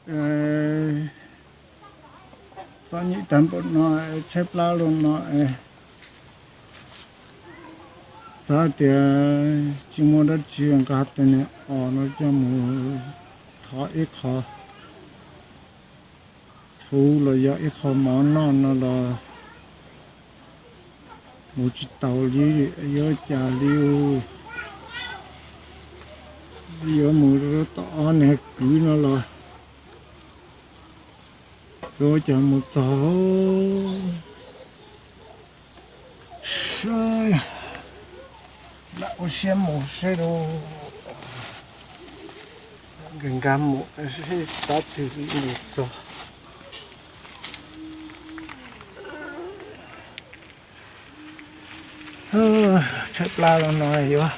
Txom nyem tag npaum no, tshaib plab li no es, xav tias tsis muaj dab tsi nqa tus niag os no coj mus thov ib qho txhuv los yog ib qho mov noj no los mus tsis tau li, yuav cas li. Yuav mus tom ob niag kwv no los yuav cas mus txog. Lam ua siab mus seb, nkag nkag mus seb tab twg li mus txog. Tshaib plab los no yuav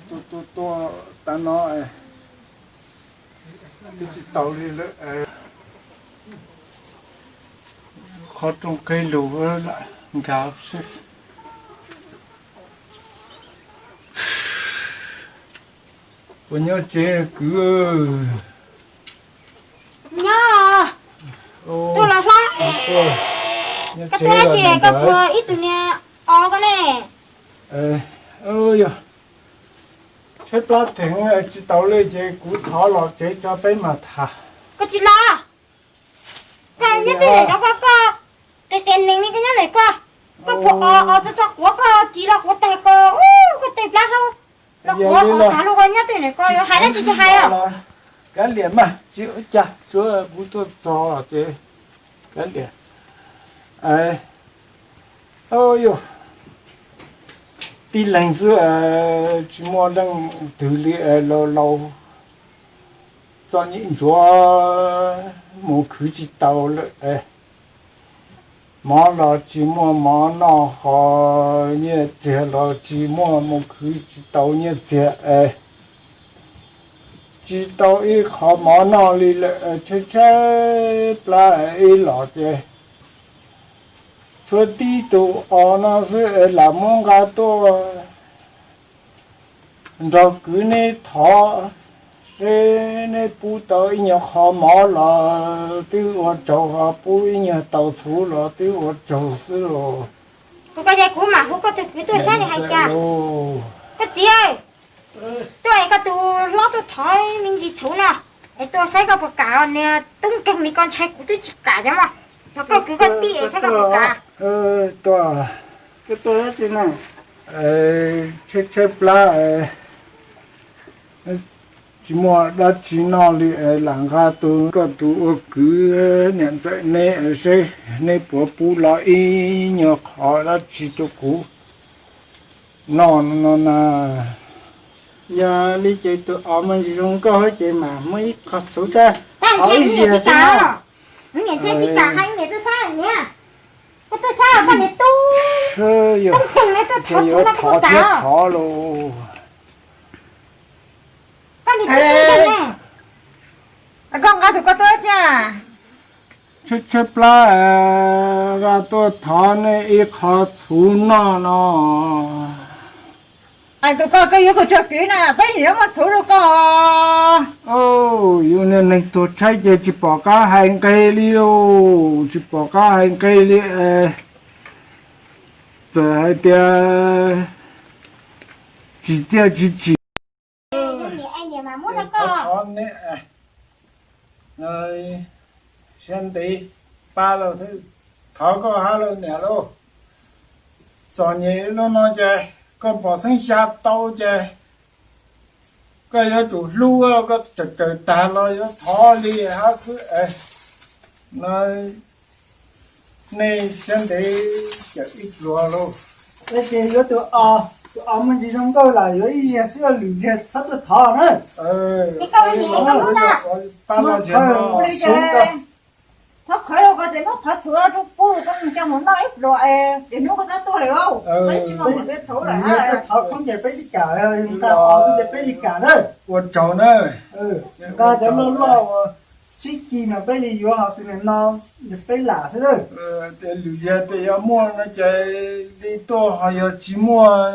tuaj tuaj tuaj tag no twb tsis tau li lawm. Qhov rooj qhib lug lam nkag seb. Puas nyob tsev kwv? Nyob. Tuaj los hlob. Koj tuaj dab tsi koj puag ib tug niag os koj ne? Yog tshaib plab theem tsis tau li ces kuv thov los tsev tso peb mam tham. Koj tsis los. Koj nyob twg lawm no koj, koj qias qias nees li koj nyob lawm koj. Koj puas os os tso tso quav koj kis los quav tag koj, koj tej plab hlob los quav os tag lug koj nyob twg lawm koj yuav hais dab tsi ces hais os. Kav liam mas tsis ua cas, tsuav kuv tuaj txog ces kav liam. Yog tib leeg xwb, tsis muaj leej twg li, laus laus txom nyem ntsuav mus khwv tsis tau lawm. Mov los tsis muaj mov noj, ho nyiaj txiag los tsis muaj, mus khwv tsis tau nyiaj txiag es tsis tau ib qho mov noj li lawm, tshaib tshaib plab ib los ces tshuav tib tug os no xwb es lam muab nqa tuaj nrog kwv neb thov seb neb pub tau ib nyuag qho mov los twb ua tsaug, ho pub ib nyuag tau txhuv los twb ua tsaug xwb los. Kuv, koj yog kuv mam hu koj tus kwv tuaj saib li hais cas. Koj txiv, tuaj es koj tus hlob tuaj thov me ntsis txhuv no, es tuaj saib koj puas kam, niag tub nkeeg li koj ntshai kuv twb tsis kam cov mog, los koj kwv koj tij es saib koj puas kam. Tshaib tshaib plab, tsis muaj dab tsi noj li, lam nqa tus, koj tus ua kwv niam ntxawm neb seb neb puas pub los ib nyuag qho dab tsi rau kuv noj no na. Yog li ces tus os muaj ntsis zoo nkauj ces mam muab ib qho txhuv rau. Tab sis niam tsis kam, niam tsis kam hais, niam tuaj saib niam, koj tuaj saib koj niam tub, tub nkeeg li tuaj thov txhuv no koj puas kam? Thov los. Koj niam tub tub nkeeg ne, koj nqa tus koj tuaj cia. Tshaib tshaib plab, nqa tuaj thov nej ib qho txhuv noj no. Tus koj, koj yuav kuv tso kwv na, peb yuav muab txhuv rau koj. Yus niag neeg tuag tshaib ces tsis pom qab hais nqe li, tsis pom qab hais nqe li. Txawm hais tias tsis txiaj tsis tsim, thov siab ntev pab los, thov koj hab lauj niam lauj. Txom nyem li no ces koj pom xeeb xya tau ces koj yuav tsum hlub, koj tseem tawm tag los yuav thov li hab xwb es. No nej siab ntev cawm ib pluag lauj. Es yuav tus os, tus os muaj ntsis zoo nkauj los yuav ib zaug xwb, lwm zaug txhob tuaj thov na. Pab los, thov khawv rau Ces muab qhov txhuv rau kuv, kuv coj mus noj ib pluag es hnub koj txhob tuaj lawm. Peb tsis muaj qhov txhuv lawm, thov khoob ces peb li kam, nqa qhov ces peb li kam na. Ua tsaug na. Nqa cov loj loj uas tsib kis no peb li yuav, ho tus no peb lam xwb na. Lwm zaus tias yog muaj no ces li tuaj, ho yog tsis muaj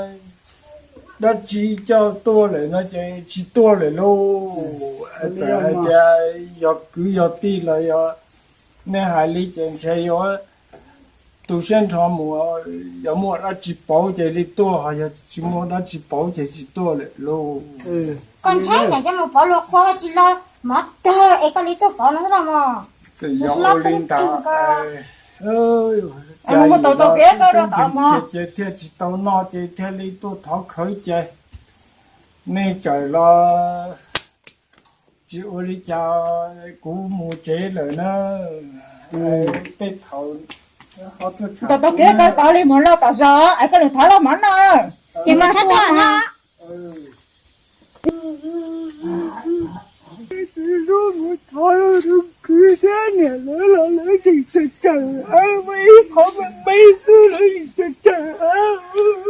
dab tsi coj tuaj lawm no ces tsis tuaj lawm lauj. Txawm hais tias yog kwv yog tij los yog, nej hais li ces ntshe yuav tu siab nrho mus. Yog muaj dab tsi pauv ces li tuaj, ho yog tsis muaj dab tsi pauv ces tsis tuaj lawm lauj. Koj ntshai tsam coj mus pauv luag qhua tsis los mov tag es koj li tuaj pauv no los mog. Txawm yog ua li ntawd, ces thiaj tsis tau noj ces thiaj li tuaj thov khawv ces nej txawm los tsis ua li cas, kuv mus tsev lawm na. Tej thaum tau kev koj tau li mus los tom zos es koj lug thov los mov noj. Ces mas txhob tuaj no. Tus hlub mus thov rau kwv thiab niam lawv los lawv tseem tsawg tsawg, muaj ib qho me me xwb lawv tseem tsawg tsawg.